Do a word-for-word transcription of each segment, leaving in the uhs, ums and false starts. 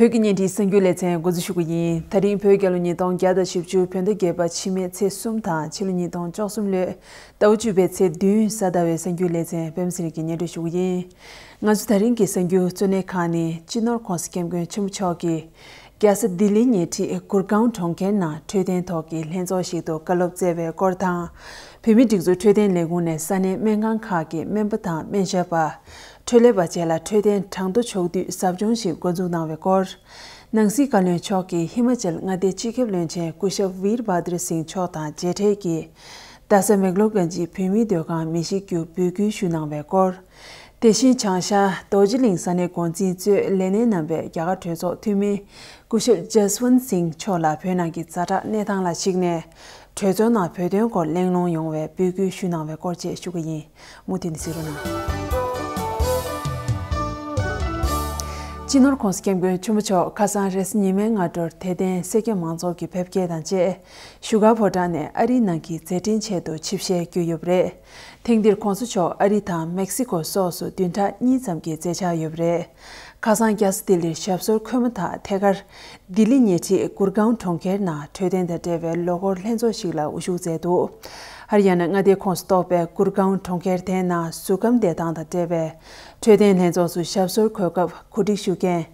བོད་ཀྱི་བརྙན་འཕྲིན་གསར་འགྱུར་ལེ་ཚན་འགོ་འཛུགས་ཞུ་གི་ཡིན། ད་རིང་བོད་རྒྱལ་ལོ་ཉིས་སྟོང་བརྒྱ་དང་བཞི་བཅུ་བོད་ཟླ་བརྒྱད་པ་ཕྱི་མའི་ཚེས་གསུམ་དང་ཕྱི་ལོ་ཉིས་སྟོང་བཅུ་གསུམ་ལོའི་ཟླ་བ་བཅུ་པའི་ཚེས་བདུན་གཟའ་ཟླ་བའི་གསར་འགྱུར་ལེ་ཚན་པད་མ་ཚེ་རིང་གིས་སྙན་སྒྲོན་ཞུ་གི་ཡིན། ང་ཚོ་ད་རིང་གི་གསར་འགྱུར་གཙོ་གནད་ཁག་ནི། སྤྱི་ནོར་༸གོང་ས་༸སྐྱབས་མགོན་ཆེན་པོ་མཆོག་གིས་རྒྱལ་ས་ལྡི་ལི་ཉེ་འཁྲིས་གུར་གང་གྲོང་ཁྱེར་ནང་འཕྲོད་བསྟེན་ཐོག་གི་ལྷན་ཚོགས་ཤིག་ཏུ་བཀའ་སློབ་སྩལ་བའི་སྐོར་དང་། བོད་མིའི་སྒྲིག་འཛུགས་འཕྲོད་བསྟེན་ལས་ཁུངས་ནས་ས་གནས་སྨན་ཁང་ཁག་གི་སྨན་པ་དང་སྨན་ཞབས་པ། འཕྲོད་ལས་པ་བཅས་ལ་འཕྲོད་བསྟེན་གྲངས་ཐོ་ཕྱོགས་བསྡུས་ཟབ་སྦྱོང་ཞིག་འགོ་འཛུགས་གནང་བའི་སྐོར། ནང་སྲིད་བཀའ་བློན་མཆོག་གིས་ཧི་མ་ཅལ་མངའ་སྡེའི་སྤྱི་ཁྱབ་བློན་ཆེན་སྐུ་ཞབས་ཝིར་བྷ་དར་སིང་མཆོག་དང་མཇལ་འཕྲད་ཀྱིས། རྡ་ས་མེག་ལོར་གྷན་ཇི་བོད་མིའི་སྡོད་ཁང་མི་ཤི་རྒྱུ་འབོད་སྐུལ་ཞུ་གནང་བའི་སྐོར། དེ་བཞིན་བྱང་ཤར་རྡོ་རྗེ་གླིང་ས་གནས་འགོ་འཛིན་གཙོས་ལས་སྣེ་རྣམ་པས་རྒྱ་གར་གྲོས་ཚོགས་འཐུས་མི་སྐུ་ཞབས་ཇཱས་ཝན་སིང་མཆོག་ལ་བོད་ནང་གི་ཛ་དྲག་གནས་སྟངས་ལ་གཞིགས་ནས། གྲོས་ཚོགས་ནང་བོད་དོན་སྐོར་གླེང་སློང་ཡོང་བའི་འབོད་སྐུལ་ཞུ་གནང་བའི་སྐོར་བཅས་ཞུ་གི་ཡིན། མུ་མཐུད་ནས་གཟིགས་རོགས་གནང་། སྤྱི་ནོར་༸གོང་ས་༸སྐྱབས་མགོན་ཆེན་པོ་མཆོག་ཁ་སང་རེས་གཟའ་ཉི་མའི་སྔ་དྲོར་དད་ལྡན་སེར་སྐྱ་མང་ཚོགས་ཀྱི་ཕེབས་སྐྱེལ་དང་བཅས། བཞུགས་སྒར་ཕོ་བྲང་ནས་ཨ་རིའི་ནང་གི་མཛད་འཕྲིན་ཆེད་དུ་ཆིབས་ཞལ་བསྒྱུར་ཡོད་པ་རེད། ཐེངས་འདིར་༸གོང་ས་མཆོག་ཨ་རི་དང་མེག་སི་ཀོ་སོགས་སུ་བདུན་ཕྲག་གཉིས་ཙམ་གྱི་མཛད་འཆར་ཡོད་པ་རེད། ཁ་སང་རྒྱལ་ས་ལྡི་ལིར་ཞབས་སོར་འཁོད་མ་ཐག་ཐད་ཀར་ལྡི་ལི་ཉེ་འཁྲིས་གུར་གང་གྲོང་ཁྱེར་ནང་འཕྲོད་བསྟེན་དང་འབྲེལ་བའི་ལོ་འཁོར་ལྷན་ཚོགས་ཤིག་ལ་དབུ་བཞུགས་མཛད་འདུག་ཧ་རི་ཡ་ན་མངའ་སྡེའི་ཁོངས་སུ་གཏོགས་པའི་གུར་གང་གྲོང་ཁྱེར་དེའི་ནང་གཟུགས་ཁམས་བདེ་ཐང་དང་འབྲེལ་བའི་འཕྲོད་བསྟེན་ལྷན་ཚོགས་སུ་ཞབས་སོར་འཁོད་སྐབས་གོ་སྒྲིག་ཞུ་མཁན།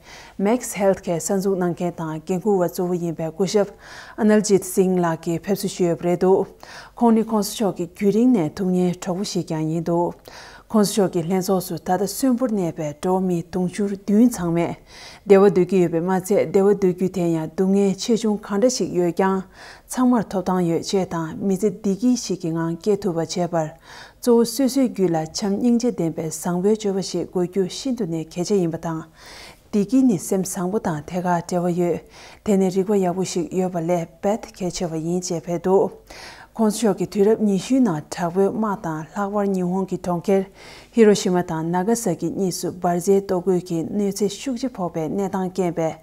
Max Healthcare གསར་འཛུགས་གནང་མཁན་དང་འགན་འཁུར་བ་གཙོ་བོ་ཡིན་པའི་སྐུ་ཞབས་ཨ་ནལ་ཇིད་སིང་ལགས་ཀྱིས་ཕེབས་བསུ་ཞུས་ཡོད་པ་རེད་འདུག་ཁོང་ནི་༸གོང་ས་མཆོག་གི་རྒྱུན་རིང་ནས་ཐུགས་མཉེས་གྲོགས་པོ་ཞིག་ཀྱང་ཡིན་འདུག༸གོང་ས་མཆོག་གི་ལྷན་ཚོགས་སུ་ད་ལྟ་གསོན་པོར་གནས་པའི་འགྲོ་བ་མི་དུང་ཕྱུར་བདུན་ཚང་མས་བདེ་བ་འདོད་ཀྱི་ཡོད་པས་མ་ཚད། བདེ་བ་འདོད་རྒྱུ་དེ་ཡང་སྡུག་བསྔལ་ཆེ་ཆུང་གང་འདྲ་ཞིག་ཡོད་ཀྱང་ཚང་མར་ཐོབ་ཐང་ཡོད་ཅེས་དང་། མི་ཚེ་བདེ་སྐྱིད་ཞིག་གི་ངང་སྐྱེལ་ཐུབ་པ་བྱེད་པར། གཙོ་བོ་སོ་སོའི་རྒྱུད་ལ་བྱམས་སྙིང་རྗེ་ལྡན་པའི་བཟང་པོའི་སྤྱོད་པ་ཞིག་དགོས་རྒྱུ་ཤིན་ཏུ་ནས་གལ་ཆེ་ཡིན་པ་དང་། བདེ་སྐྱིད་ནི་སེམས་བཟང་པོ་དང་ཐད་ཀར་འབྲེལ་བ་ཡོད། དེ་ནི་རིག་པ་ཡག་པོ་ཞིག་ཡོད་པ་ལས་རྦད་གལ་ཆེ་བ་ཡིན་ཅེས་བཀོད་འདུག ༸གོང་ས་མཆོག་གིས་དུས་རབས་ཉི་ཤུའི་ནང་དྲག་པོའི་དམག་དང་། ལྷག་པར་ཉི་ཧོང་གི་གྲོང་ཁྱེར་ཧི་རོ་ཤི་མ་དང་ན་ག་ས་ཀི་གཉིས་སུ་འབར་རྫས་གཏོར་རྒོལ་གྱི་གནོད་འཚེ་ཤུགས་ཆེ་ཕོག་པའི་གནས་སྟངས་རྐྱེན་པས།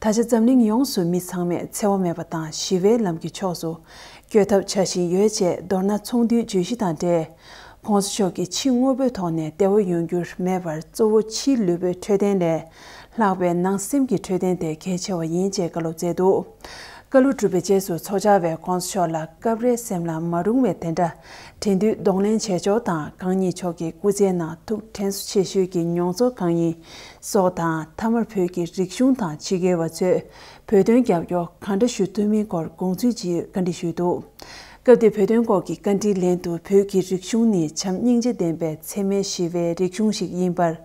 ད་ཆ་འཛམ་གླིང་ཡོངས་སུ་མི་ཚང་མས་འཚེ་བ་མེད་པ་དང་ཞི་བའི་ལམ་གྱི་ཕྱོགས་སུ་བསྐྱོད་ཐབས་བྱ་བཞིན་ཡོད་ཅེས། མདོར་ན་ཚོགས་འདུའི་བརྗོད་གཞི་དང་འབྲེལ། ༸གོང་ས་མཆོག་གིས་ཕྱི་དངོས་པོའི་ཐོག་ནས་བདེ་བ་ཡོང་རྒྱུར་མེད་པར། གཙོ་བོ་ཕྱིའི་ལུས་པོའི་འཕྲོད་བསྟེན་ལས་ལྷག་པའི་ནང་སེམས་ཀྱི་འཕྲོད་བསྟེན་དེ་གལ་ཆེ་བ་ཡིན་ཅེས་བཀའ་སློབ་སྩལ་འདུག་བཀའ་སློབ་གྲུབ་པའི་རྗེས་སུ་ཚོགས་བཅར་བས་༸གོང་ས་མཆོག་ལ་སྐབས་རེ་སེམས་ལ་མ་རུང་བའི་དེ་འདྲ་དྲན་དུས་གདོང་ལེན་བྱེད་ཕྱོགས་དང་། གང་ཉིད་མཆོག་གི་སྐུ་ཚེའི་ནང་ཐུགས་དྲན་གསོ་ཆེ་ཤོས་ཀྱི་མྱོང་ཚོར་གང་ཡིན་སོགས་དང་། མཐའ་མར་བོད་ཀྱི་རིག་གཞུང་དང་ཕྱི་རྒྱལ་བ་ཚོས་བོད་དོན་རྒྱབ་སྐྱོར་གང་འདྲ་ཞུ་ཐུབ་མིན་སྐོར་དགོངས་ཚུལ་ཅིག་བཀའ་འདྲི་ཞུས་འདུག་སྐབས་དེར་བོད་དོན་སྐོར་གྱི་བཀའ་འདྲིའི་ལན་དུ། བོད་ཀྱི་རིག་གཞུང་ནི་བྱམས་སྙིང་རྗེ་ལྡན་པའི་འཚེ་མེད་ཞི་བའི་རིག་གཞུང་ཞིག་ཡིན་པར།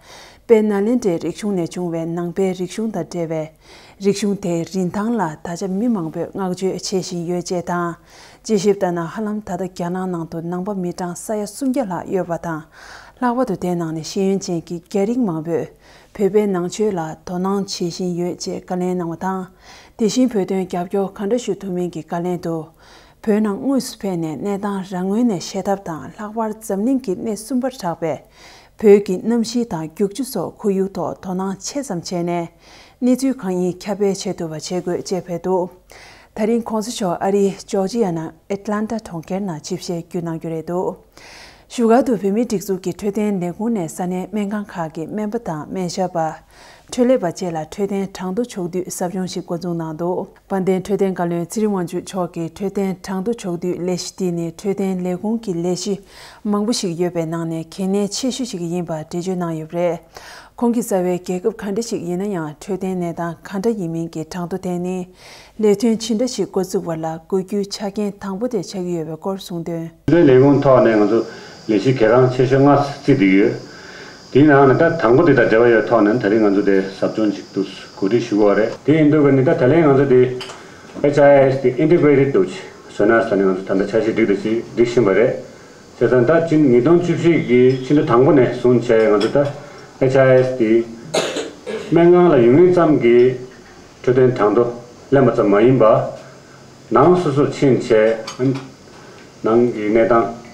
དཔལ་ནཱ་ལེནྡྲའི་རིག་གཞུང་ནས་བྱུང་བའི་ནང་པའི་རིག་གཞུང་དང་འབྲེལ་བའི་རིག་གཞུང་དེའི་རིན་ཐང་ལ་ད་ཆ་མི་མང་པོས་བསྔགས་བརྗོད་བྱེད་བཞིན་ཡོད་ཅེས་དང་། དཔྱད་ཞིབ་ལྟར་ན། ཧ་ལམ་ད་ལྟ་རྒྱ་ནག་ནང་དུ་ནང་པ་མི་གྲངས་ས་ཡ་སུམ་བརྒྱ་ལྷག་ཡོད་པ་དང་། ལྷག་པར་དུ་དེའི་ནང་ནས་ཤེས་ཡོན་ཅན་གྱི་རྒྱ་རིགས་མང་པོས་བོད་པའི་ནང་ཆོས་ལ་དོ་སྣང་བྱེད་བཞིན་ཡོད་ཅེས་བཀའ་ལན་གནང་བ་དང་། དེ་བཞིན་བོད་དོན་རྒྱབ་སྐྱོར་གང་འདྲ་ཞུ་ཐུབ་མིན་གྱི་བཀའ་ལན་དུ། བོད་ནང་དངོས་སུ་ཕེབས་ནས་གནས་སྟངས་རང་ངོས་ནས་ཤེས་ཐབས་དང་། ལྷག་པར་འཛམ་གླིང་གི་སྣེ་གསུམ་པར་གྲགས་པའི་བོད་ཀྱི་གནམ་གཤིས་དང་རྒྱུག་ཆུ་སོགས་ཁོར་ཡུག་ཐོག་དོ་སྣང་ཆེ་ཙམ་བྱས་ནས། གནས་ཚུལ་གང་ཡིན་ཁྱབ་སྤེལ་བྱེད་ཐུབ་པ་བྱེད་དགོས་ཅེས་བཀོད་འདུག་དེ་རིང་༸གོང་ས་མཆོག་ཨ་རིའི་ཇོར་ཇི་ཡ་ནང་ཨེ་ཏི་ལན་ཊ་གྲོང་ཁྱེར་ནང་ཆིབས་ཞལ་བསྒྱུར་གནང་རྒྱུ་རེད་འདུག་བཞུགས་སྒར་དུ་བོད་མིའི་སྒྲིག་འཛུགས་ཀྱི་འཕྲོད་བསྟེན་ལས་ཁུངས་ནས་ས་གནས་སྨན་ཁང་ཁག་གི་སྨན་པ་དང་སྨན་ཞབས་པ། འཕྲོད་ལས་པ་བཅས་ལ་འཕྲོད་བསྟེན་གྲངས་ཐོ་ཕྱོགས་བསྡུས་ཟབ་སྦྱོང་ཞིག་འགོ་འཛུགས་གནང་འདུག་དཔལ་ལྡན་འཕྲོད་བསྟེན་བཀའ་བློན་ཚེ་རིང་དབང་ཕྱུག་མཆོག་གིས་འཕྲོད་བསྟེན་གྲངས་ཐོ་ཕྱོགས་བསྡུས་ལས་གཞི་འདི་ནི་འཕྲོད་བསྟེན་ལས་ཁུངས་ཀྱི་ལས་གཞི་མང་པོ་ཞིག་ཡོད་པའི་ནང་ནས་གལ་གནད་ཆེ་ཤོས་ཤིག་ཡིན་པར་འགྲེལ་བརྗོད་གནང་ཡོད་པ་རེད། ཁོང་གིས་རྩ་བའི་རྒྱལ་ཁབ་ག་འདྲ་ཞིག་ཡིན་ན་ཡང་། འཕྲོད་བསྟེན་གནས་སྟངས་ག་འདྲ་ཡིན་མིན་གྱི་གྲངས་ཐོ་དེ་ནི། ལས་དོན་ཇི་འདྲ་ཞིག་འགོ་བཙུགས་པ་ལ་དགོས་རྒྱུའི་ཆ་རྐྱེན་དང་པོ་དེ་ཆགས་ཀྱི་ཡོད་པའི་སྐོར་གསུངས་དོན། འཕྲོད་བསྟེན་ལས་ཁུངས་ཐོག་ནས་ང་ཚོ་ལས་གཞི་གལ་འགངས་ཆེ་ཤོས་ལྔ་བརྩིས་བསྡད་ཡོད། དེའི་ནང་ནས་ད་དང་པོ་དེ་དང་འབྲེལ་བ་ཡོད་ཐོག་ནས་ད་རིང་ང་ཚོ་དེ་ཟབ་སྦྱོང་ཅིག་ཏུ་གོ་སྒྲིག་ཞུ་དགོས་པ་རེད། དེ་ཡིན་དུས་ཀ་ནི་ད་ད་ལན་ང་ཚོ་དེ་ཨེཆ་ཨའི་ཨེས་དེ་ཨིན་ཊི་གྷི་རེ་ཊི་ཌི་དུ་བཟོས་ན་ཟེར་ནས་ང་ཚོ་ད་ལྟ་འཆར་གཞི་སྒྲིག་དང་སྒྲིག་བཞིན་པ་རེད། བྱས་ཙང་ད་ཕྱི་ཉིས་སྟོང་བཅུ་བཞི་གི་ཕྱི་ཟླ་དང་པོ་ནས་བཟུང་བྱས་ང་ཚོ་ད་ཨེཆ་ཨའི་ཨེས་དེ་སྨན་ཁང་ལ་ཡོང་མཁན་ཙམ་གྱི་འཕྲོད་བསྟེན་གྲངས་ཐོ་ལེན་པ་ཙམ་མ་ཡིན་པ། ནང་སོ་སོར་ཕྱིན་བྱས་ནང་གི་གནས་སྟངས།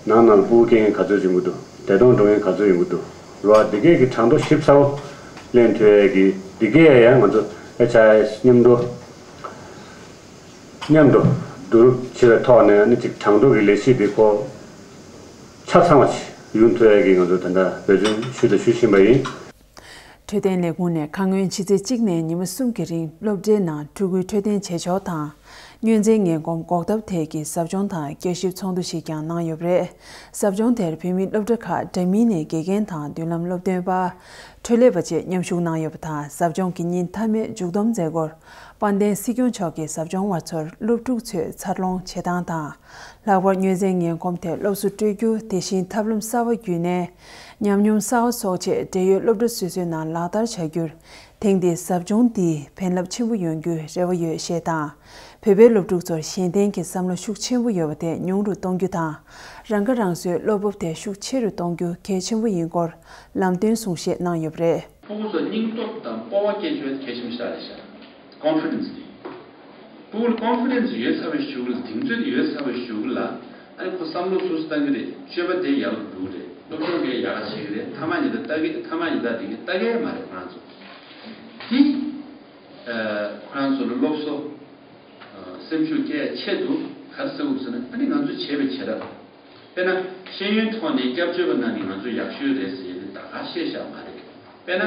ནང་ན་ལ་ཕྲུ་གུ་སྐྱེ་མཁན་ག་ཚོད་ཡོང་གི་འདུག་བདེ་ཐང་འགྲོ་མཁན་ག་ཚོད་ཡོང་གི་འདུག་རེད་བ། འདི་གས་ཀྱི་གྲངས་ཐོ་ཞིབ་ཚགས་པོ་ལེན་ཐུབ་ཡས་ཀྱི་འདི་གས་ཡང་ང་ཚོ་ཨེཆ་ཨའི་ཨེས་མཉམ་དུ་མཉམ་དུ་བསྡུ་རུབ་བྱེད་པའི་ཐོག་ནས་ནི་ཅིག་གྲངས་ཐོ་གི་ལས་གཞི་འདི་སྐོར་ཆ་ཚང་བ་ཞིག་ཡོང་ཐུབ་ཡས་ཀྱི་ང་ཚོ་ད་ལྟ་འབད་བརྩོན་ཞུས་དང་ཞུ་བཞིན་པ་ཡིན། འཕྲོད་བསྟེན་ལས་ཁུངས་ནས་ཁ་སྔོན་ཕྱི་ཚེས་གཅིག་ནས་ཉི་མ་གསུམ་གྱི་རིང་སློབ་གྲྭའི་ནང་ཕྲུ་གུའི་འཕྲོད་བསྟེན་བྱེད་ཕྱོགས་དང་། མྱོས་རྫས་ངན་གོམས་འགོག་ཐབས་ཐད་ཀྱི་ཟབ་སྦྱོང་དང་བསྐྱར་ཞིབ་ཚོགས་འདུ་ཞིག་ཀྱང་གནང་ཡོད་པ་རེད། ཟབ་སྦྱོང་དེར་བོད་མིའི་སློབ་གྲྭ་ཁག་འདྲ་མིན་ནས་དགེ་རྒན་དང་མདུན་ལམ་སློབ་སྟོན་པ། འཕྲོད་ལས་པ་བཅས་མཉམ་ཞུགས་གནང་ཡོད་པ་དང་། ཟབ་སྦྱོང་གི་ཉིན་མཐའ་མའི་མཇུག་བསྡོམས་མཛད་སྒོར། དཔལ་ལྡན་སྲིད་སྐྱོང་མཆོག་གིས་ཟབ་སྦྱོང་བ་ཚོར་སློབ་ཕྲུག་ཚོའི་འཚར་ལོངས་བྱེད་སྟངས་དང་། ལྷག་པར་མྱོས་རྫས་ངན་གོམས་ཐད་སློབ་གསོ་སྤྲོད་རྒྱུ། དེ་བཞིན་ཐབས་ལམ་གསར་བ་བརྒྱུད་ནས་ཉམས་མྱོང་གསར་བ་ཚོགས་ཆེད་འབྲེལ་ཡོད་སློབ་གྲྭ་སོ་སོའི་ནང་ལག་བསྟར་བྱ་རྒྱུར། ཐེངས་འདིའི་ཟབ་སྦྱོང་འདིས་ཕན་རླབས་ཆེན་པོ་ཡོང་རྒྱུའི་རེ་བ་ཡོད་ཞེས་དང་། བོད་པའི་སློབ་ཕྲུག་ཚོར་གཞན་བརྟེན་གྱི་བསམ་བློ་ཤུགས་ཆེན་པོ་ཡོད་པ་དེ་ཉུང་རུ་གཏོང་རྒྱུ་དང་། རང་ཁ་རང་གསོའི་བློ་སྤོབས་དེ་ཤུགས་ཆེ་རུ་གཏོང་རྒྱུ་གལ་ཆེན་པོ་ཡིན་སྐོར་ལམ་སྟོན་གསུང་བཤད་གནང་ཡོད་པ་རེད། ཕྲུ་གུ་ཚོ་སྙིང་སྟོབས་དང་སྤོབས་པ་སྐྱེ་ཆོག་གལ་ཆེན་པོ་ཞིག་རེད་ཤག་ཀོན་ཕི་ཌེན་སི་དེ། ཕྲུ་གུ་ལ་ཀོན་ཕི་ཌེན་སི་ཡོད་ཚར་བའི་གཞུག་ལ། གདེང་ཚོད་ཡོད་ཚར་བའི་གཞུག་ལ། ཨ་ནི་ཁོ་བསམ་བློ་སོ་སོ་བཏང་གི་རེད། སྤྱོད་པ་དེ་ཡག་རུ་འགྲོ་གི་རེད། སློབ་སྦྱོང་གས་ཡག་ག་བྱེད་ཀྱི་རེད། མཐའ་མ་ཡིན་ད་ལྟ་གི་མཐའ་མ་ཡིན་ད་དེ་གི་ལྟ་གི་མ་རེད་ཁོ་རང་ཚོ། དེ་ཨ་ཁོ་རང་ཚོ་ལ་སློབ་གསོ་ཨ་སེམས་ཤུགས་སྐྱེད་ཆེད་དུ་ག་རེ་ཟེར་དགོས་ཟེར་ན། ཨ་ནི་ང་ཚོས་བྱས་པའི་བྱེད་ཐབས། དཔེར་ན་ཤེས་ཡོན་ཐོག་ནས་སྐྱབས་བཅོལ་བ་རྣམས་ནི་ང་ཚོ་ཡག་ཤོས་རེད་ཟེར་ནས་ད་ག་བཤད་བཞག་མ་རེད། དཔེར་ན་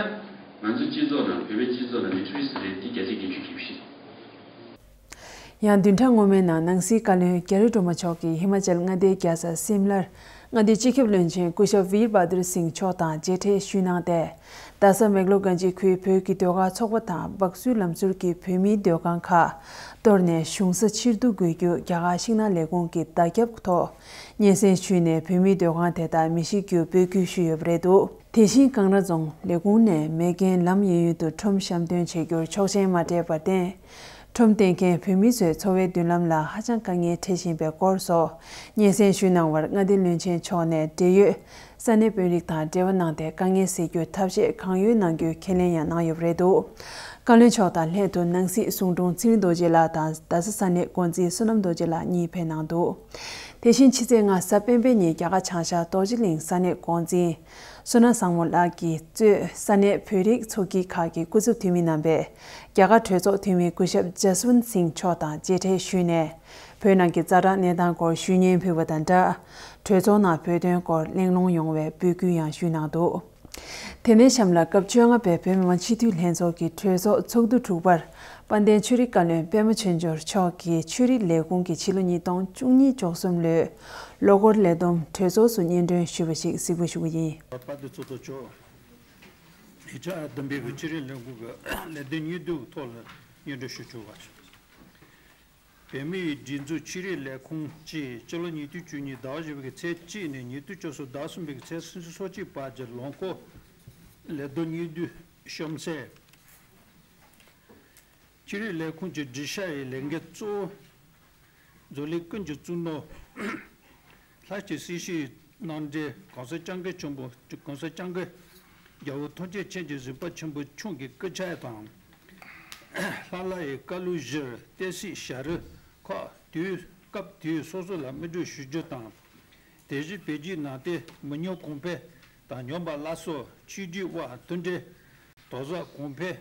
ང་ཚོ་སྤྱི་ཚོགས་ནང་བོད་པའི་སྤྱི་ཚོགས་ནང་ནི་ཊུ་རི་སི་ཊི་རེད། འདི་བརྒྱ་ཆ་བརྒྱད་ཅུ་གྱ་བཞི་རེད། ཡང་བདུན་ཕྲག་སྔོན་མའི་ནང་ནང་སྲིད་བཀའ་བློན་རྒྱ་རི་སྒྲོལ་མ་མཆོག་གིས་ཧི་མ་ཅལ་མངའ་སྡེའི་རྒྱལ་ས་སིམ་ལར་མངའ་སྡེའི་སྤྱི་ཁྱབ་བློན་ཆེན་སྐུ་ཞབས་ཝིར་བྷ་དུར་སིང་མཆོག་དང་མཇལ་འཕྲད་ཞུས་གནང་སྟེ། རྡ་ས་མེག་ལོ་གྷན་ཇི་ཁུལ་བོད་ཀྱི་ཟློས་གར་ཚོགས་པ་དང་སྦག་སུའི་ལམ་ཟུར་གྱི་བོད་མིའི་ཟློས་ཁང་ཁག་གཏོར་ནས་གཞུང་ས་ཕྱིར་བསྡུ་དགོས་རྒྱུ་རྒྱ་གར་ཤིང་ནགས་ལས་ཁུངས་ཀྱི་བརྡ་ཁྱབ་ཐོག་སྙན་སེང་ཞུས་ནས། བོད་མིའི་ཟློས་ཁང་དེ་དག་མི་ཤི་རྒྱུ་འབོད་སྐུལ་ཞུས་ཡོད་པ་རེད་འདུག་དེ་བཞིན་ཀང་ར་རྫོང་ལས་ཁུངས་ནས་མེ་རྐྱེན་ལམ་གཡས་གཡོན་དུ་ཁྲོམ་བཤམས་སྟོན་བྱེད་རྒྱུར་ཆོག་མཆན་མ་སྤྲད་པར་བརྟེན། ཁྲོམ་སྟོན་མཁན་བོད་མི་ཚོའི་འཚོ་བའི་མདུན་ལམ་ལ་ཧ་ཅང་དཀའ་ངལ་འཕྲད་བཞིན་པའི་སྐོར་སོགས་སྙན་སེང་ཞུས་གནང་བར། མངའ་སྡེ་བློན་ཆེན་མཆོག་ནས་འབྲེལ་ཡོད་ས་གནས་དཔོན་རིགས་དང་འབྲེལ་བ་གནང་སྟེ། དཀའ་ངལ་སེལ་རྒྱུར་ཐབས་ཤེས་གང་ཡོད་གནང་རྒྱུའི་ཁས་ལེན་ཡང་གནང་ཡོད་པ་རེད་འདུག་བཀའ་བློན་མཆོག་དང་ལྷན་དུ་ནང་སྲིད་ཟུང་དྲུང་ཚེ་རིང་རྡོ་རྗེ་ལགས་དང་རྡ་ས་ས་གནས་འགོ་འཛིན་བསོད་ནམས་རྡོ་རྗེ་ལགས་གཉིས་ཕེབས་གནང་འདུག་དེ་བཞིན་ཕྱི་ཚེས་ལྔ་གཟའ་སྤེན་པའི་ཉིན་རྒྱ་གར་བྱང་ཤར་རྡོ་རྗེ་གླིང་ས་གནས་འགོ་འཛིན་བསོད་ནམས་བཟང་མོ་ལགས་ཀྱིས་གཙོས་ས་གནས་བོད་རིགས་ཚོགས་སྐྱིད་ཁག་གི་སྐུ་ཚབ་འཐུས་མི་རྣམ་པས་རྒྱ་གར་གྲོས་ཚོགས་འཐུས་མི་སྐུ་ཞབས་ཇ་སི་ཝན་སིང་མཆོག་དང་མཇལ་འཕྲད་ཞུས་ནས། བོད་ནང་གི་ཛ་དྲག་གནས་སྟངས་སྐོར་ཞུ་སྙན་ཕུལ་བ་དང་སྦྲགས། གྲོས་ཚོགས་ནང་བོད་དོན་སྐོར་གླེང་སློང་ཡོང་བའི་འབོད་སྐུལ་ཡང་ཞུས་གནང་འདུག་དེ་ནས་གཤམ་ལ་སྐབས་བཅོ་ལྔ་པའི་བོད་མི་མང་སྤྱི་འཐུས་ལྷན་ཚོགས་ཀྱི་གྲོས་ཚོགས་ཚོགས་འདུ་དྲུག་པར་དཔལ་ལྡན་ཆོས་རིག་བཀའ་བློན་པད་མ་ཆོས་འབྱོར་མཆོག་གིས་ཆོས་རིག་ལས་ཁུངས་ཀྱི་ཕྱི་ལོ་ཉིས་སྟོང་བཅུ་གཉིས་བཅུ་གསུམ་ལོའི་ལོ་འཁོར་ལས་བསྡོམས་གྲོས་ཚོགས་སུ་སྙན་སྒྲོན་ཞུས་པ་ཞིག་གཟིགས་འབུལ་ཞུ་གི་ཡིན། པ་དེ་ཚོ་དང་ཆོག་ཡིག་ཆ་བདམས་པའི་ཆོས་རིག་ལས་ཁུངས་ཀྱི་ལས་དོན་སྙིང་བསྡུས་ཐོག་ལ་སྙན་སྒྲོན་ཞུ་ཆོག་པ། བོད་མིའི་སྒྲིག་འཛུགས་ཆོས་རིག་ལས་ཁུངས་ཀྱིས་སྤྱི་ལོ་ཉིས་སྟོང་བཅུ་གཉིས་ཟླ་བ་བཞི་པའི་ཚེས་གཅིག་ནས་ཉིས་སྟོང་བཅུ་གསུམ་ཟླ་གསུམ་པའི་ཚེས་སུམ་ཅུ་སོ་གཅིག་བར་གྱི་ལོ་འཁོར་ལས་དོན་སྙིང་བསྡུས་ཤོམ་གསལ། ཆོས་རིག་ལས་ཁུངས་ཀྱི་སྒྲིག་བྱ་ཡི་ལས་འགན་གཙོ་བོ། མཛོད་གླིང་ཀུན་གྱི་གཙུག་ནོར། ལྷ་སྤྱི་སྲིད་ཞིའི་རྣམ་འདྲེན་གོང་ས་སྐྱབས་མགོན་ཆེན་པོ། གོང་ས་སྐྱབས་མགོན་རྒྱལ་བ་ཐམས་ཅད་མཁྱེན་ཅིང་གཟིགས་པ་ཆེན་པོ་མཆོག་གི་སྐུ་ཕྱག་དང་། ལྷ་བླ་ཡི་བཀའ་སློབ་བཞིར་བསྟན་སྲིད་བྱ་རིམ་ཁག་དུས་སྐབས་དུས་སོ་སོ་ལ་སྨིན་གྲོལ་ཞུ་རྒྱུ་དང་། དེ་བཞིན་བོད་བརྒྱུད་ནང་བསྟན་མི་ཉམས་གོང་འཕེལ་དང་། སྨྱོན་པ་སླར་གསོ། ཆོས་བརྒྱུད་དབར་མཐུན་སྒྲིལ། དོགས་ཟོན་གོང་འཕེལ་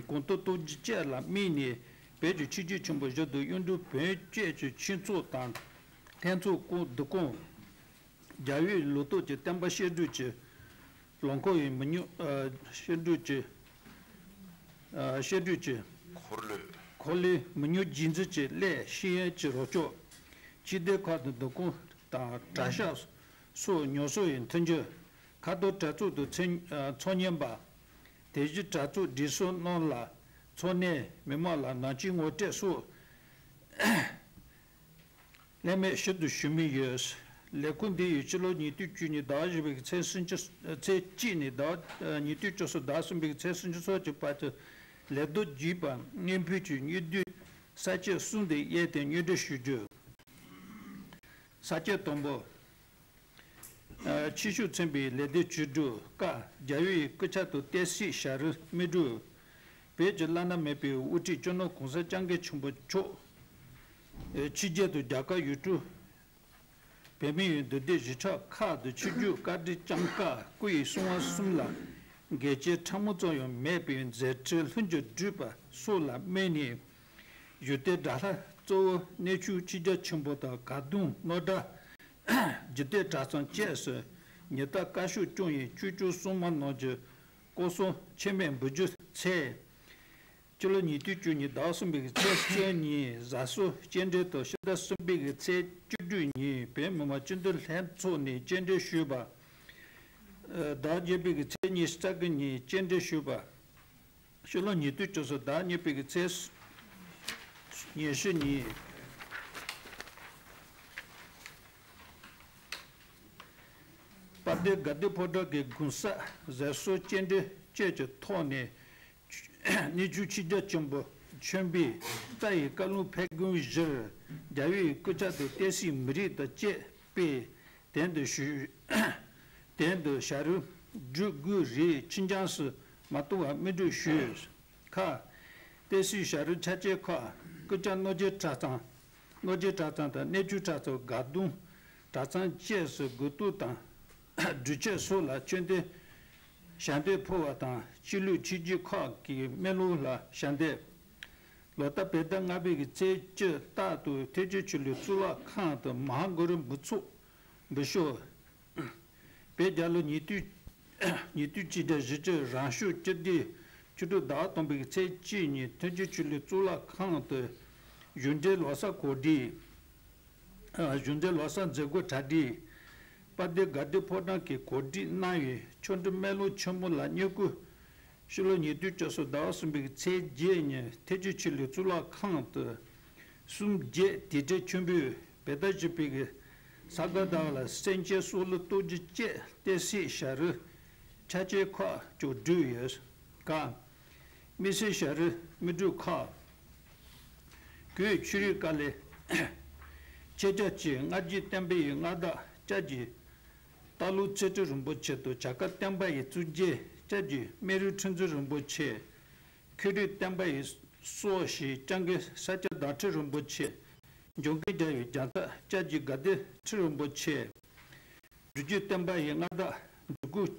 གོང་དུ་གཏོང་རྒྱུ་བཅས་ལ་དམིགས་ནས། བོད་ཀྱི་ཆོས་བརྒྱུད་ཆེན་པོ་བཞི་དང་གཡུང་དྲུང་བོན་བཅས་ཀྱི་ཆོས་ཚོགས་དང་། ལྷན་ཚོགས་ཁག་འདུ་ཁང་། རྒྱལ་བའི་ལོ་ཏོག་གི་བསྟན་པ་བཤད་སྒྲུབ་ཀྱི་ལོ་འཁོར་ཡི་མི་ཉམས་ཨ་བཤད་སྒྲུབ་ཀྱི་ཨ་བཤད་སྒྲུབ་ཀྱི་འཁོར་ལོ། འཁོར་ལོའི་མི་ཉམས་རྒྱུན་འཛིན་གྱི་སླད་ཤེས་ཡོན་གྱི་རོགས་སྐྱོར། སྤྱི་བདེ་ཁང་དང་འདུ་ཁང་དང་གྲྭ་ཤག་སོགས་ཉམས་གསོ་ཡི་མཐུན་འགྱུར། ཁ་ཐོར་གྲྭ་ཚོགས་དང་ཚོགས་ཚོགས་ཉན་པ། དེ་བཞིན་གྲྭ་ཚོགས་སྒྲིག་སྲོལ་རྣམས་ལ་ཚོགས་གནས་མི་མང་ལ་ནང་ཆོས་ངོ་སྤྲོད་སོགས་ལྷད་མེད་ཞུ་དང་ཞུ་མུས་ཡོད། ལས་ཁུངས་འདི་ཡིས་ཕྱི་ལོ་ཉིས་སྟོང་བཅུ་གཉིས་ཟླ་བ་བཞི་པའི་ཚེས་སུམ་ཅུ། ཚེས་གཅིག་ནས་ཟླ་བ་ཉིས་སྟོང་བཅུ་གསུམ་ཟླ་གསུམ་པའི་ཚེས་སུམ་ཅུ་སོ་གཅིག་བར་དུ་ལས་དོན་བགྱིས་པ་སྙན་ཕུལ་གྱི་སྙིང་བསྡུས་ས་བཅད་གསུམ་དེ་དབྱེ་སྟེ་སྙན་སྒྲོན་ཞུ་རྒྱུ། ས་བཅད་དང་པོ། ཆོས་ཕྱོགས་མཚོན་པའི་ལས་དོན་བཅུ་དྲུག་ཀ་རྒྱལ་བའི་སྐུ་ཕྱག་དང་བསྟན་སྲིད་བྱ་རིམ་སྨིན་གྲོལ། བོད་ཀྱི་བླ་ན་མེད་པའི་དབུ་ཁྲིད་སྤྱི་ནོར་༸གོང་ས་༸སྐྱབས་མགོན་ཆེན་པོ་མཆོག་ཆོས་རྒྱལ་དང་རྒྱ་གར་ཡུལ་གྲུ་བོད་མིའི་འདུས་སྡེ་གཞིས་ཆགས་ཁག་ཏུ་ཆོས་བརྒྱུད་བཀའ་དྲིན་བསྐྱངས་སྐབས་སྐུ་ཡི་གསུང་བ་གསུམ་ལ་འགལ་རྐྱེན་ཕྲ་མོ་ཙམ་ཡང་མེད་པའི་མཛད་འཕྲིན་ལྷུན་གྱིས་གྲུབ་པ་སོགས་ལ་དམིགས་ནས། གཞུང་དེབ་དགྲ་ལྷ་གཙོ་བོ་གནས་ཆུང་ཆོས་རྒྱལ་ཆེན་པོ་དང་། བཀའ་གདུང་ནོར་བྲག་རྒྱུད་སྟོད་གྲྭ་ཚང་བཅས་སུ་ཉི་ཟླ་བཀའ་ཤོག་བསྐྱངས་ཡིན། ཆོས་སྐྱོང་སྲུང་མ་རྣམས་ཀྱིས་ སྐོར་གསུམ་ཆེད་མེད་འབུལ་རྒྱུ་ཚེས། སྤྱི་ལོ་ཉིས་སྟོང་བཅུ་གཉིས་ཟླ་བ་གསུམ་པའི་ཚེས་བཅུ་གཉིས་གཟའ་སྐར་སྤྱི་འགྲེ་དང་ཕྱི་ཟླ་གསུམ་པའི་ཚེས་བཅུ་དྲུག་ཉིན་བོད་མི་མང་སྤྱི་འཐུས་ལྷན་ཚོགས་ནས་སྤྱི་འགྲེ་ཞུས་པ། ཟླ་བརྒྱད་པའི་ཚེས་ཉི་ཤུ་རྩ་དགུ་ཉིན་སྤྱི་འགྲེ་ཞུས་པ། ཕྱི་ལོ་ཉིས་སྟོང་བཅུ་གསུམ་ཟླ་གཉིས་པའི་ཚེས་ཉི་ཤུ་ཉིན། དཔལ་ལྡན་དགའ་ལྡན་ཕོ་བྲང་གི་གུང་གསེང་གཟའ་སྐར་སྤྱི་འགྲེ་བཅས་ཀྱི་ཐོག་ནས། གནས་ཆུང་ཆོས་རྒྱལ་ཆེན་པོ་ཆོས་འཕེལ་རྩ་ཡི་བཀའ་བློན་ཕེབས་དགོངས་བཞེས། རྒྱལ་བའི་སྐུ་ཕྱག་ཏུ་བསྟན་སྲིད་མི་རིགས་དང་བཅས་པའི་དོན་དུ་ཞུ། དོན་དུ་བྱ་རུང་སྒྲུབ་དགོས་རིགས་ཕྱི་འགྱངས་སུ་མ་གཏོང་བར་སྨིན་གྲོས་ཞུས། ཁ། བསྟན་སྲིད་བྱ་རུང་ཆ་རྐྱེན་ཁག་སྐུ་བཅར་རྣོ་རྒྱལ་གྲྭ་ཚང་། རྣོ་རྒྱལ་གྲྭ་ཚང་དང་གནས་ཆུང་གྲྭ་ཚང་དགའ་གདོང་གྲྭ་ཚང་བཅས་སུ་དགུ་ཐོག་དང་། སྒྲུབ་ཆེན་སོགས་ལ་ཆོས་འདོན་ཞལ་འདོན་ཕུལ་བ་དང་ཆོས་ལུགས་ཆོས་བརྒྱུད་ཁག་གི་སྨན་སློབ་ལ་ཞལ་འདེབས། ལོ་ལྟར་བོད་ཟླ་ལྔ་པའི་ཚེས་བཅུ་རྟག་ཏུ་ཐེག་ཆེན་ཆོས་གླིང་གཙུག་ལག་ཁང་དུ་མ་ཧཱ་གུ་རུ་འབུམ་ཚོགས་འབུལ་ཞུ། བོད་རྒྱལ་ལོ་ཉིས་སྟོང་ཉིས་སྟོང་གཅིག་བརྒྱ་བཞི་བཅུ་རང་ཤུགས་སྤྱི་ཟླ་བཅུ་དྲུག་ཟླ་བ་དང་པོའི་ཚེས་གཅིག་ཉིན་ཐེག་ཆེན་ཆོས་གླིང་གཙུག་ལག་ཁང་དུ་གཞུང་འབྲེལ་ལོ་གསར་གོ་སྒྲིག་གཞུང་འབྲེལ་ལོ་གསར་མཛད་སྒོ་གྲ་སྒྲིག་དཔལ་ལྡན་དགའ་ལྡན་ཕོ་བྲང་གིས་གོ་སྒྲིག་གནང་བའི་ཆོ་འཕྲུལ་སྨན་སློབ་ཆེན་མོ་ལ་བསྙེན་བཀུར། ཕྱི་ལོ་ཉིས་སྟོང་བཅུ་གསུམ་ཟླ་བ་གསུམ་པའི་ཚེས་བརྒྱད་ཉིན་ཐེག་ཆེན་ཆོས་གླིང་གཙུག་ལག་ཁང་དུ། གསུམ་བརྒྱད་དུས་དྲན་ཆེན་པོའི་བོད་ཟླ་བཞི་པའི་གཟའ་སྐར་ཟླ་བ་ལ་སེམས་ཅན་སྲོག་བླུ་གཏོང་རྒྱུ་བཅས་བསྟན་སྲིད་བྱ་རུང་ཆ་རྐྱེན་ཁག་ཀྱང་བསྒྲུབས་ཡོད། ཀ། དམིགས་བསལ་བྱ་རུང་སྨིན་གྲོལ་ཁག་གོས་ཆོས་རིག་དཀའ་ལས། ཆེད་བཅར་གྱིས་སྔར་རྒྱུད་བསྟན་པ་ཡི་མངའ་བདག་ལྕགས་ཀྱུ་སྟག་ལུང་ཚེ་ཁྲིད་རིན་པོ་ཆེ་དང་བྱ་དཀར་བསྟན་པ་ཡི་གཙུག་རྒྱན་ལྕགས་ཀྱུ་སྨན་རི་ཁྲི་འཛིན་རིན་པོ་ཆེ། ཁྱོད་རིག་བསྟན་པ་ཡི་སྲོག་ཞེས་སྐྱབས་མགོན་ས་སྐྱ་བདག་ཁྲི་རིན་པོ་ཆེ། འཇམ་མགོན་རྒྱལ་བའི་རྒྱལ་ཚབ་ལྕགས་ཀྱུ་དགའ་ལྡན་ཁྲི་རིན་པོ་ཆེ། སྒྲུབ་བརྒྱུད་བསྟན་པ་ཡི་མངའ་བདག་འབྲི་གུང་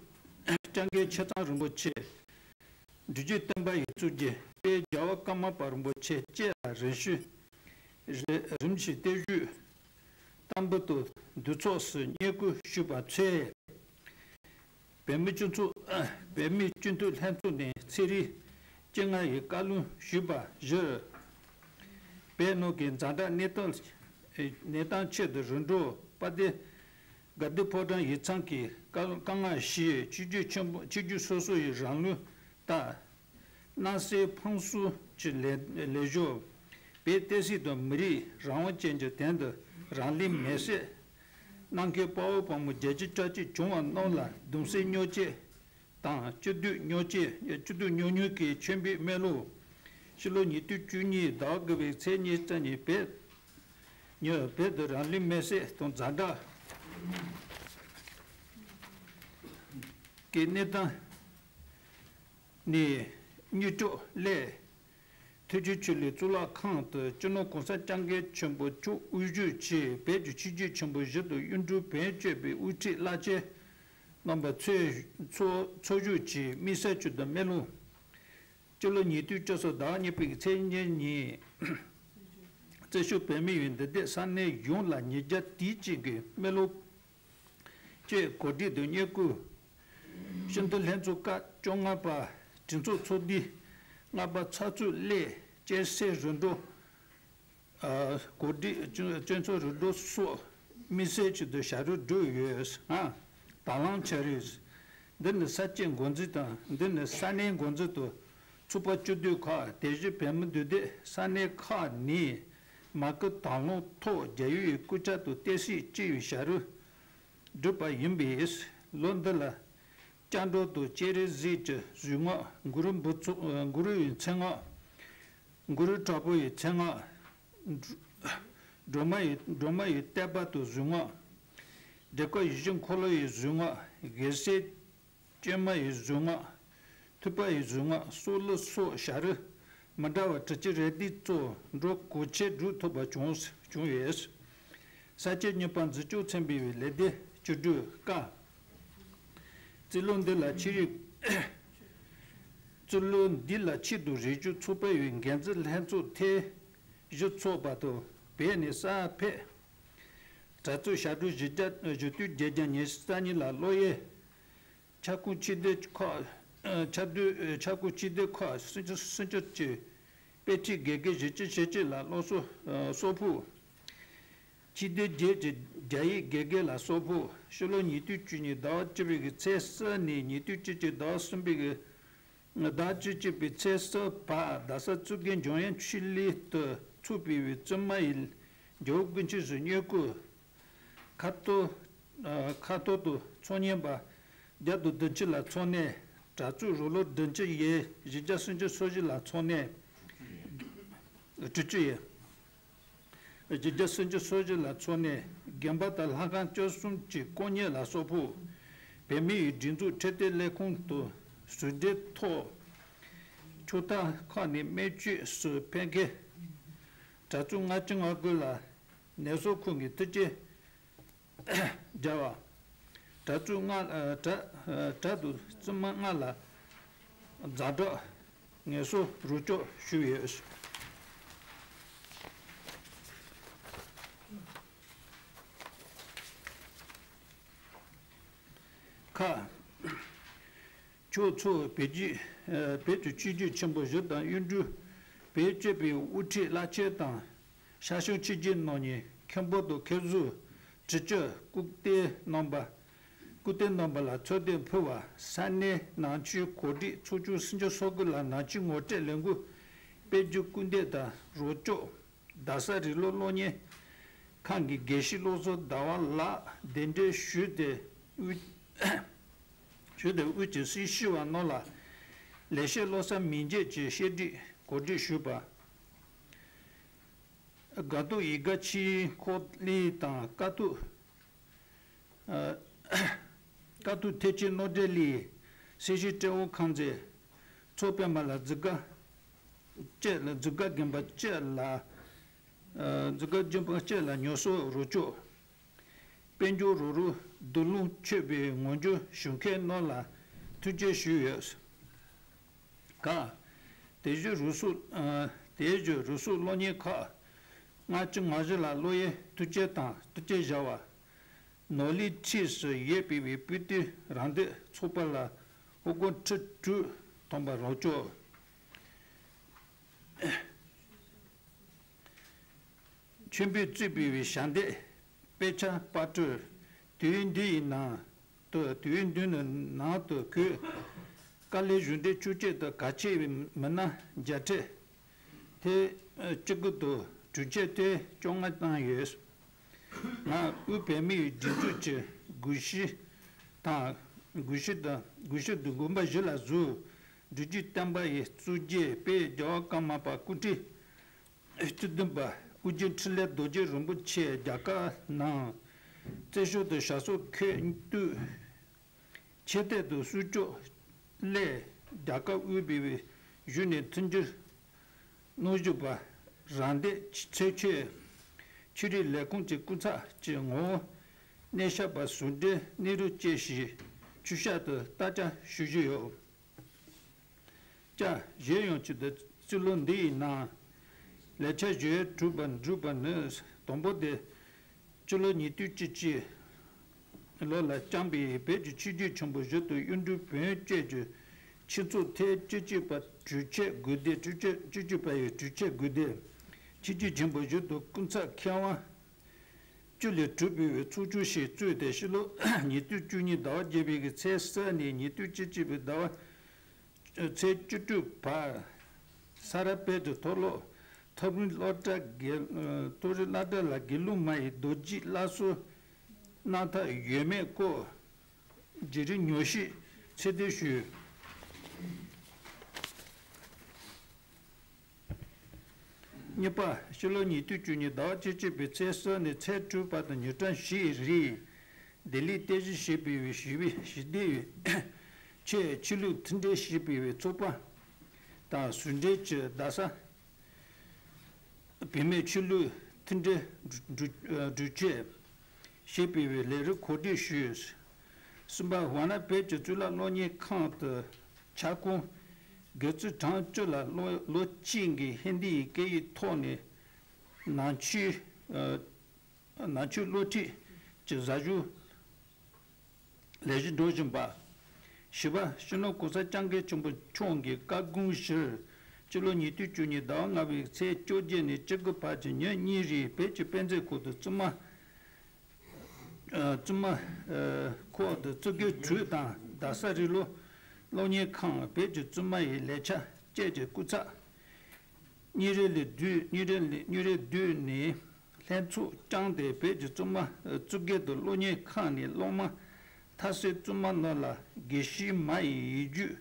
སྐྱབས་མགོན་ཆེ་ཚང་རིན་པོ་ཆེ། སྒྲུབ་བརྒྱུད་བསྟན་པ་ཡི་གཙུག་རྒྱན་དཔལ་རྒྱལ་བ་ཀརྨ་པ་རིན་པོ་ཆེ་བཅས་ལ་རིམ་བཞིན་རིམ་བཞིན་བརྟན་བཞུགས་བསྟར་འབུལ་དུ་འདུ་ཚོགས་སུ་བསྙེན་བཀུར་ཞུས་པ་མཚོན། བོད་མི་སྤྱི་ཚོགས། བོད་མིའི་སྤྱི་འཐུས་ལྷན་ཚོགས་ནས་ཚན་རིག་སྤྱི་ལྔ་ཡི་བཀའ་བློན་ཞུས་པ་བཞིན། བོད་ནང་གི་ཛ་དྲག་གནས་སྟངས་གནས་སྟངས་ཆེད་དུ་རིམ་གྲོ་དཔལ་ལྡན་དགའ་ལྡན་ཕོ་བྲང་ཡིག་ཚང་གི་བཀའ་བཀའ་མངགས་བཞིན་ཆོས་བརྒྱུད་ཆེན་པོ་ཆོས་བརྒྱུད་སོ་སོ་ཡི་རང་ལུགས་ལྟར། སྣང་སྲིད་ཕུང་གསུམ་གྱི་ལས་ལས་སྦྱོར། བོད་བསྟན་སྲིད་དང་མི་རིགས་རང་དབང་ཅན་གྱི་དོན་དུ་རང་ལུས་མེར་སྲེག་གནང་མཁན་དཔའ་བོ་དཔའ་མོ་བརྒྱད་ཅུ་གྱ་གཅིག་བྱུང་བ་རྣམས་ལ་གདུང་སེམས་མཉམ་སྐྱེད་དང་སྐྱིད་སྡུག་མཉམ་སྐྱེད་སྐྱིད་སྡུག་མཉམ་མྱོང་གི་མཆོད་འབུལ་སྨོན་ལམ། ཕྱི་ལོ་ཉིས་སྟོང་བཅུ་གཉིས་ཟླ་བ་དགུ་པའི་ཚེས་ཉེར་གཅིག་ཉིན་བོད་ཉིན་བོད་དུ་རང་ལུས་མེར་སྲེག་དང་ཛ་དྲག་གི་གནས་སྟངས་ནས་གཉིད་སྐྱོབ་སླད། ཐེག་ཆེན་ཆོས་གླིང་གཙུག་ལག་ཁང་དུ་སྤྱི་ནོར་གོང་ས་སྐྱབས་མགོན་ཆེན་པོ་མཆོག་དབུ་བཞུགས་ཀྱིས་བོད་ཀྱི་ཆོས་བརྒྱུད་ཆེན་པོ་བཞི་དང་གཡུང་དྲུང་བོན་གཅིག་པའི་དབུ་ཁྲིད་བླ་ཆེན་རྣམ་པ་ཚོས་ཚོགས་ཚོགས་བཞུགས་ཀྱིས་དམིགས་བསལ་ཆོས་དང་སྨོན་ལམ། སྤྱི་ལོ་ཉིས་སྟོང་བཅུ་གསུམ་ཟླ་བ་གཉིས་པའི་ཚེས་གཉིས་ཉིན། བརྩི་བཞུགས་བོད་མི་ཡོངས་འདུས་སྡེ་ས་གནས་ཡོངས་ལ་ཉིས་བརྒྱ་དུས་གཅིག་གི་སྨོན་ལམ་བཅས་གོ་སྒྲིག་དང་བསྙེན་བཀུར། སྤྱི་འཐུས་ལྷན་ཚོགས་ཁག་བཅོ་ལྔ་པ་གྲོས་ཚོགས་ཚོགས་འདུའི་ལྔ་པ་ཚགས་ཚུད་སླད་སྤྱན་གསལ་རིམ་གྲོ། ཨ། གོ་སྒྲིག་སྤྱི་སྤྱི་ཚོགས་རིམ་གྲོ་སོགས་དམིགས་བསལ་ཆེད་དུ་བྱ་རུང་བསྒྲུབས་ཡོད། ཨ། དང་བླངས་བྱ་རུང་། འདི་ནི་ས་སྐྱའི་འགོ་འཛིན་དང་འདི་ནི་ས་གནས་འགོ་འཛིན་དང་ཚོགས་པ་སྤྱི་འཐུས་ཁག་དེ་བཞིན་བོད་མི་འདུས་སྡེ་ས་གནས་ཁག་ནས་མ་སྐུལ་དང་བླངས་ཐོག་རྒྱལ་ཡུམ་གྱི་སྐུ་ཕྱག་ཏུ་བསྟན་སྲིད་སྤྱི་ཡི་བྱ་རུང་བསྒྲུབས་པ་ཡིན་པས། ལོ་འདི་ལ་སྐྱ་འགྲོ་དང་སྤྱན་རས་གཟིགས་ཀྱི་གཟུངས་སྔགས། གུ་རུ་འབུམ་ཚོགས། གུ་རུ་ཡི་མཚན་སྔགས། གུ་རུ་དྲག་པོ་ཡི་མཚན་སྔགས། སྒྲོལ་མ་ཡི་སྒྲོལ་མ་ཡི་བསྟོད་པ་དང་གཟུངས་སྔགས། འདྲེ་ཁོག་ཡིད་བཞིན་འཁོར་ལོ་ཡི་གཟུངས་སྔགས། རྒྱལ་སྲས་ཀྱེ་མ་ཡི་གཟུངས་སྔགས། ཐུབ་པ་ཡི་གཟུངས་སྔགས་སོགས་ལ་སོགས་བྱ་རུང་མི་འདྲ་བ་དྲུག་ཅུ་རེ་བདུན་གཙོ་འགྲོ་གོ་ཆེ་འགྲོ་ཐུབ་པ་བྱུང་བྱུང་ཡོད། ས་སྐྱའི་མྱུལ་བ་འཛིན་སྐྱོང་ཚན་པའི་ལས་སྡེ་བཅུ་དྲུག་ཀ། རྩིས་ལོ་འདི་ལ་ཆེད་རིགས། རྩིས་ལོ་འདི་ལ་ཆེད་དུ་རིག་གཞུང་ཚོགས་པའི་འགན་འཛིན་ལྷན་ཚོགས་ཐེངས་བཞི་ཚོགས་པ་དང་བོད་ནས་གསར་ཕེབས། གྲྭ་བཙུན་ཞབས་བྲོ་བཞི་བརྒྱ་བཞི་སྟོང་བརྒྱད་བརྒྱ་ཉེར་གཉིས་ལ་སློབ་ཡོན་ཁྱབ་ཁོངས་ཆེད་ལས་ཁག་ ཆབ་མདོའི་ཆབ་ཁུལ་སྤྱི་བདེ་ཁག་སུམ་ཅུ་སུམ་ཅུ་གཅིག་དཔེ་ཁྲིད་དགེ་རྒན་བཞི་བཅུ་ཞེ་གཅིག་ལ་སློབ་གསོ་གསོག་ཕུད། སྤྱི་བདེ་བརྒྱད་ཀྱི་རྒྱ་ཡིག་དགེ་རྒན་ལ་གསོག་ཕུད། ཕྱི་ལོ་ཉིས་སྟོང་བཅུ་གཉིས་ཟླ་བ་བཅུ་པའི་གི་ཚེས་གསུམ་ནས་ཉིས་སྟོང་བཅུ་གཅིག་ཟླ་བ་གསུམ་པའི་གི་ཟླ་བཅུ་གཅིག་པའི་ཚེས་གསུམ་བར་རྡ་ས་གཙུག་རྒྱན་འཇམ་དབྱངས་ཆོས་གླིང་དུ་ཚོགས་པའི་བཙུན་མ་ཡི་རྒྱལ་བ་ཀུན་མཁྱེན་སུ་བསྙེན་བཀུར། ཁ་ཐོར། ཁ་ཐོར་དུ་ཚོགས་གཉིས་པ་བརྒྱ་དང་བདུན་ཅུ་ལ་ཚོགས་གནས། གྲྭ་བཙུན་རུ་ལོ་བདུན་ཅུ་ཡས་བཞི་བརྒྱ་སུམ་ཅུ་སོ་བཞི་ལ་ཚོགས་གནས། དྲུག་ཅུ་ཡས་བཞི་བརྒྱ་སུམ་ཅུ་སོ་བཞི་ལ་ཚོགས་གནས། དགོན་པ་དང་ལྷ་ཁང་བཅུ་གསུམ་གྱི་དཀོན་གཉེར་ལ་གསོག་ཕུད། བོད་མིའི་སྒྲིག་འཛུགས་ཁྲིམས་བསྟར་ལས་ཁུངས་དང་ཟུང་འབྲེལ་ཐོག་ཆོས་ཐབ་ཁག་ནས་སྨན་བཅོས་སུ་ཕེབས་མཁན་གྲྭ་བཙུན་ལྔ་བཅུ་ང་དགུ་ལ་ནད་གསོ་ཁང་གི་ཐུགས་རྗེ་སྦྱར་བ། གྲྭ་བཙུན་ལྔ་གྲྭ་གྲྭ་དང་བཙུན་མ་ལྔ་ལ་ཛ་དྲག་ངལ་གསོ་རོགས་སྐྱོར་ཞུས་ཡོད། ཁ། ཁྱོད་ཚོ་བོད་ཀྱི་བོད་ཀྱི་ཆོས་བརྒྱུད་ཆེན་པོ་བཞི་དང་གཡུང་དྲུང་བོན་སྤྱི་པའི་དབུ་ཁྲིད་བླ་ཆེན་དང་། ཤར་ཕྱོགས་ཆོས་བརྒྱུད་ནང་གི་མཁན་པོ་དང་མཁན་ཟུར་དྲུང་ཆེ་སྐུ་བསྟེན་རྣམ་པ། སྐུ་བསྟེན་རྣམ་པ་ལ་འཚམས་འདྲི་ཕུལ་བ། ས་གནས་ནང་ཆོས་གོ་སྒྲིག་ཚོགས་ཆུང་སུམ་ཅུ་སོ་དགུ་ལ་ནང་ཆོས་ངོ་སྤྲོད་ལས་འགུལ་སྤེལ་རྒྱུ་སྐུལ་འདེད་དང་རོགས་སྐྱོར། རྡ་ས་རིགས་སློབ་སློབ་གཉེར་ཁང་གི་དགེ་བཤེས་བློ་བཟང་ཟླ་བ་ལགས་གདན་འདྲེན་ཞུས་ཏེ་དབུས་ཞུས་ཏེ་དབུས་ཀྱི་སྲི་ཞུ་བ་རྣམས་ལ་ལེགས་བཤད་བློ་བཟང་མིང་རྒྱས་ཀྱི་བཤད་སྒྲིག་གོ་སྒྲིག་ཞུས་པ། དགའ་ཐོག་ཡིག་དགའ་ཆོས་འཁོར་གླིང་དང་དཀའ་ཐུབ། དཀའ་ཐུབ་ཐེག་ཆེན་རྣམ་འགྲེལ་གླིང་། སེར་བྱེས་སྤྲེའུ་ཁང་ཚན། མཚོ་པདྨ་ལ་འཛུགས་སྒར་བཅས་ལ་འཛུགས་སྒར་དགོན་པ་བཅས་ལ། འཛུགས་སྒར་དགོན་པ་བཅས་ལ་ཉམས་གསོ་རོགས་སྐྱོར། དཔལ་འབྱོར་རོགས་རམ་བསྡུ་སློང་མཆོད་པའི་ངོ་རྒོལ་ཞུ་མཁན་རྣམས་ལ་ཐུགས་རྗེ་ཞུས་ཡོད། ག་དེ་བཞིན་རུ་སུ། དེ་བཞིན་རུ་སུ་སློབ་གཉེར་ཁག་ལྔ་བཅུ་ང་བཞི་ལ་སློབ་ཡོན་ཐུགས་རྗེ་དང་ཐུགས་རྗེ་བཞག་པ། ནོར་ལུག་འཁྲིས་སུ་ཡོད་པའི་བུ་དུས་རང་འདོད་ཚོགས་པ་ལ་ཧོ་ཀོན་ཁྲི་དྲུག་ཐོན་པ་རོགས་སྐྱོར། ཆོས་འཕེལ་གཙོས་པའི་ཞལ་འདེབས་དཔེ་ཆ་པར་སྐྲུན། དུས་ཡུན་འདི་ཡི་ནང་དུ་དུས་ཡུན་འདི་ནི་ནང་དུ་བཀོད། དཀའ་ལས་གཞོན་འབྲེལ་བཅུ་གཅིག་དང་གལ་ཆེ་བའི་མི་སྣ་བརྒྱ་ཁྲི། དེ་བཅུ་དགུ་དང་དྲུག་ཅུ་དེ་བཅོ་ལྔ་བཏང་ཡོད། ང་དབུས་བོད་མིའི་སྒྲིག་འཛུགས་ཀྱི་དགོངས་གཞི་དང་དགོངས་གཞི་དང་དགོངས་གཞི་དང་དགོངས་པ་གཞི་ལ་གཟིགས། འབྲུག་རྒྱལ་བསྟན་པ་ཡི་གཙུག་རྒྱན་དཔལ་རྒྱལ་བ་ཀརྨ་པ་སྐུ་ཕྲེང་བཅུ་བདུན་པ་ཨོ་རྒྱན་འཕྲིན་ལས་རྡོ་རྗེ་རིན་པོ་ཆེ་རྒྱ་གར་ནང་བཙན་བྱོལ་དུ་ཞབས་སོར་འཁོད་དུས་ཆེ་མཐོང་དང་སྲུང་སྐྱོབ་སླད་རྒྱ་གར་དབུས་པའི་བཞུགས་གནས་མཐུན་འགྱུར་གནང་བཞུགས་པ་རང་བདེན་ཚོགས་ཆེན་ཆོས་རིག་ལས་ཁུངས་ཀྱི་སྐུ་ཚབ་ཀྱི་ངོ་བོ་གནས་བཤད་པ་ཟུང་འབྲེལ་གནས་རིམ་བཅས་ཤིག་ཆོས་ཞབས་ཏུ་བསྟར་སྤྱོད་ཞུ་བཞིན་ཡོད། ཀྱ་གཞན་ཡང་ཆེད་དུ་སྤྱི་ལོ་འདི་ཡི་ནང་ལས་འཆར་གཞི་གྲུབ་པ་འགྲུབ་པ་ནི་དང་པོ་དེ། སྤྱི་ལོ་ཉིས་སྟོང་བཅུ་གཅིག་ལོ་ལ་བསྐྱངས་པའི་བོད་ཀྱི་ཆོས་བརྒྱུད་ཆེན་པོ་བཞི་དང་གཡུང་དྲུང་བོན་བཅས་ཀྱི་ཆོས་ཚོགས་ཐེངས་བཅུ་གཅིག་པ་དྲུག་ཅུ་དགུ་སྡེ་དྲུག་ཅུ་བཅུ་གཅིག་པ་ཡི་དྲུག་ཅུ་དགུ་སྡེ། ཆོས་བརྒྱུད་ཆེན་པོ་བཞི་དང་སྐུ་ཚབ་མཁས་དབང་བཅུ་ལས་གྲུབ་པའི་ཚོགས་ཆུང་ཞིག་བཙུགས་ཏེ་ཕྱི་ལོ་ཉིས་སྟོང་བཅུ་གཉིས་ཟླ་བ་བརྒྱད་པའི་གི་ཚེས་གསུམ་ནས་ཉིས་སྟོང་བཅུ་གཅིག་པའི་ཟླ་བ་ཚེས་བཅུ་དྲུག་བར་ས་རཱ་བོད་དུ་མཐོ་སློབ་མཐོ་རིམ་སློབ་གྲྭ་དགེ་མཐོ་རིམ་སློབ་གྲྭ་ལ་དགེ་སློང་མ་ཡི་རྡོ་རྗེ་བསླབ་གསོ་གནང་ཐབས་ཡོད་མེད་སྐོར་བརྒྱུད་རིམ་ཉམས་ཞིབ་ཚད་ལྡན་ཞུས། གཉིས་པ། ཕྱི་ལོ་ཉིས་སྟོང་བཅུ་གཉིས་ཟླ་བ་བཅུ་གཅིག་པའི་ཚེས་གསུམ་ནས་ཚེས་དྲུག་བར་དུ་ཉིན་གྲངས་བཞིའི་རིང་ལྡི་ལིར་རྟེན་གཞི་བྱས་པའི་ཞི་བའི་ཞི་བདེའི་ཆེད་ཆོས་ལུགས་མཐུན་འབྲེལ་ཞེས་པའི་ཚོགས་པ་དང་ཟུང་འབྲེལ་གྱིས་རྡ་ས་བོད་མིའི་ཆོས་ལུགས་མཐུན་སྒྲིལ་སྒྲུབ་སྒྲུབ་སྒྲུབ་ཆེད་ཞེས་པའི་ལས་རིམ་གོ་སྒྲིག་ཞུས། གསུམ་པ། ཝཱ་ཎ་བོད་ཀྱི་གཙུག་ལག་སློབ་གཉེར་ཁང་དུ་ཁྱབ་ཁོངས་དགེ་ཚུལ་གྲངས་བཅུ་ལ་ལོ་ལོ་གཅིག་གི་ཧིན་དིའི་སྐད་ཡིག་ཐོག་ནས་ནང་ཆོས་ནང་ཆོས་སློབ་ཁྲིད་ཀྱི་ཟབ་སྦྱོང་ལས་གཞི་འགྲོ་བཞིན་པ། བཞི་པ། སྤྱི་ནོར་༸གོང་ས་༸སྐྱབས་མགོན་ཆེན་པོ་མཆོག་གི་བཀའ་དགོངས་བཞིན། སྤྱི་ལོ་ཉིས་སྟོང་བཅུ་གཉིས་ཟླ་བ་ལྔ་པའི་ཚེས་བཅོ་བརྒྱད་ནས་བཅུ་དགུ་བར་གྱི་ཉིན་གཉིས་རིང་བོད་ཀྱི་དཔེ་མཛོད་ཁང་དུ་བཙུན་མ། ཨ། བཙུན་མ། ཨ། ཁོག་ཏུ་བཙུགས་དགོས་དྲུག་དང་རྡ་ས་རིང་ལུགས་སློབ་གཉེར་ཁང་བོད་ཀྱི་བཙུན་མ་ཡི་ལས་འཆར་བཅས་ཀྱི་སྐུ་ཚབ། གཉིས་རེ་ལས་བསྡུས། གཉིས་རེ་ལས། གཉིས་རེ་བསྡུས་ནས་ལྷན་ཚོགས་བསྐྱངས་ཏེ་བོད་ཀྱི་བཙུན་མ་བཙུགས་དགོས་དུ་སློབ་གཉེར་ཁང་ནས་སློབ་མ་མཐར་སོན་བཙུན་མ་རྣམས་ལ་དགེ་བཤེས་མ་ཡི་ཡིག་རྒྱུགས་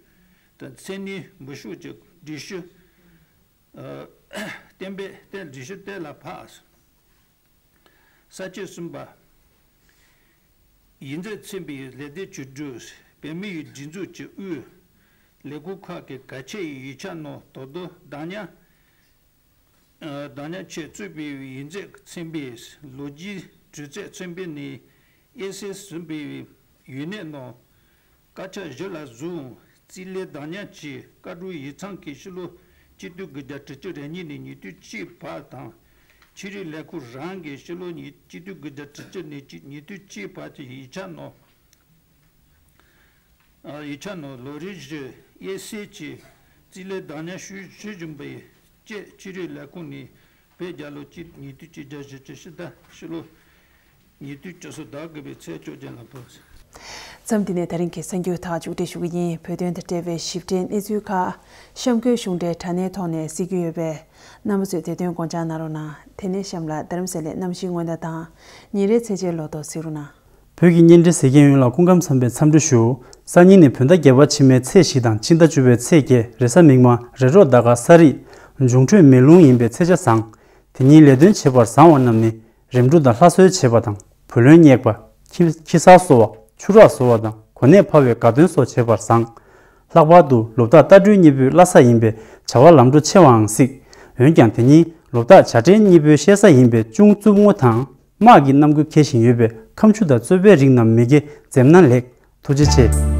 དང་མཚན་གནས་འབུལ་ཕྱོགས་ཀྱི་སྒྲིག་གཞི། ཨ། གཏན་འབེབས་གཏན། སྒྲིག་གཞི་གཏན་ལ་ཕབ། ས་བཅད་གསུམ་པ། ཡིག་ཚད་ཚན་པའི་ལས་སྡེ་བཅུ་དྲུག་བོད་མིའི་སྒྲིག་འཛུགས་ཀྱི་དབུས་ལས་ཁུངས་ཁག་གི་གལ་ཆེ་བའི་ཡིག་ཆ་ནང་ད་དུང་བདག་ཉིད། ཨ། བདག་ཉིད་ཆེད་བཙུགས་པའི་ཡིག་ཚད་ཚན་པའི་ལོ་རྒྱུས་དྲི་རྩད་ཚན་པའི་ནས་དབྱེ་གསལ་ཟིན་པའི་ཡུན་གནས་ནང་དཀར་ཆག་བཞི་ལ་བཟུང་། རྩིས་ལས་བདག་ཉིད་ཀྱི་བཀའ་འཁྲོལ་ཡིག་ཚང་གི་ཕྱི་ལོ་གཅིག་སྟོང་དགུ་བརྒྱ་དྲུག་ཅུ་རེ་གཉིས་ནས་ཉིས་སྟོང་གཅིག་བར་དང་། ཆོས་རིག་ལས་ཁུངས་རང་གི་ཕྱི་ལོ་ཉིས། གཅིག་སྟོང་དགུ་བརྒྱ་དྲུག་ཅུ་ནས་ཉིས་སྟོང་གཅིག་བར་གྱི་ཡིག་ཆ་ནང་། ཨ། ཡིག་ཆ་ནང་ལོ་རེ་བཞིན་དབྱེ་གསལ་གྱིས་རྩིས་ལས་བདག་ཉིད་ཞུ་ཞུ་བཞིན་པའི་བཅས་ཆོས་རིག་ལས་ཁུངས་ནས་བོད་རྒྱལ་ལོ་གཅིག། ཉིས་སྟོང་གཅིག་བརྒྱ་བཞི་བཅུ་ཞེ་བདུན། ཕྱི་ལོ་ཉིས་སྟོང་བཅུ་གསུམ་ཟླ་དགུ་པའི་ཚེས་བཅོ་བརྒྱད་ལ་ཕུལ། མཚམས་འདི་ནས་ད་རིང་གི་གསར་འགྱུར་དག་མཇུག་སྒྲིལ་ཞུ་གི་ཡིན། བོད་དོན་དང་འབྲེལ་བའི་ཞིབ་ཕྲའི་གནས་ཚུལ་ཁག་གཤམ་འཁོད་གཞུང་འབྲེལ་དྲ་གནས་ཐོག་ནས་གཟིགས་རྒྱུ་ཡོད་པས། རྣམ་པ་ཚོས་དེ་དོན་དགོངས་འཇགས་གནང་རོགས་གནང་། དེ་ནས་གཤམ་ལ་རྡ་རམ་ས་ལའི་གནམ་གཤིས་སྔོན་བརྡ་དང་། ཉིན་རེའི་ཚེས་བཅད་ལོ་ཐོ་གཟིགས་རོགས་གནང་། བོད་ཀྱི་བརྙན་འཕྲིན་གཟིགས་མཁན་ཡོངས་ལ་སྐུ་ཁམས་བཟང་པོའི་འཚམས་འདྲི་ཞུ། སང་ཉིན་ནི་བོད་ཟླ་བརྒྱད་པ་ཕྱི་མའི་ཚེས་བཞི་དང་ཕྱི་ཟླ་བཅུ་པའི་ཚེས་བརྒྱད། རེས་གཟའ་མིག་དམར། རེས་གྲོགས་ཟླ་སྐར་ས་རིགས། འབྱུང་འཕྲོད་མེ་རླུང་ཡིན་པས་ཚེས་ཆ་བཟང་། དེ་ཉིན་ལས་དོན་བྱེད་པར་བཟང་བ་རྣམས་ནི། རིམ་གྲོ་དང་ལྷ་གསོལ་བྱེད་པ་དང་། བུ་ལོན་བསྙེགས་པ། ཁྱི། ཁྱི་གསར་གསོ་བ། ཕྱུ་ར་གསོ་བ་དང་། གོ་གནས་འཕར་བའི་དགའ་སྟོན་སོགས་བྱེད་པར་བཟང་། ལྷག་པར་དུ་ལོ་རྟགས་རྟ་སྦྲུལ་གཉིས་པོའི་བླ་གཟའ་ཡིན་པས་བྱ་བ་ལམ་འགྲོ་ཆེ་བའང་གཟིགས། འོན་ཀྱང་དེ་ཉིན་ལོ་རྟགས་བྱ་སྤྲེལ་གཉིས་པོའི་གཤེད་གཟའ་ཡིན་པས་ཅུང་རྩུབ་ངོ་དང་། དམག་གི་རྣམ་འགྱུར་འཁྱེར་བཞིན་ཡོད་པས་ཁམ་ཆུ་དང་བཙོས་པའི་རིགས་རྣམས་མི་དགེ། འཛེམ་ན་ལེགས། ཐུགས་རྗེ་ཆེ།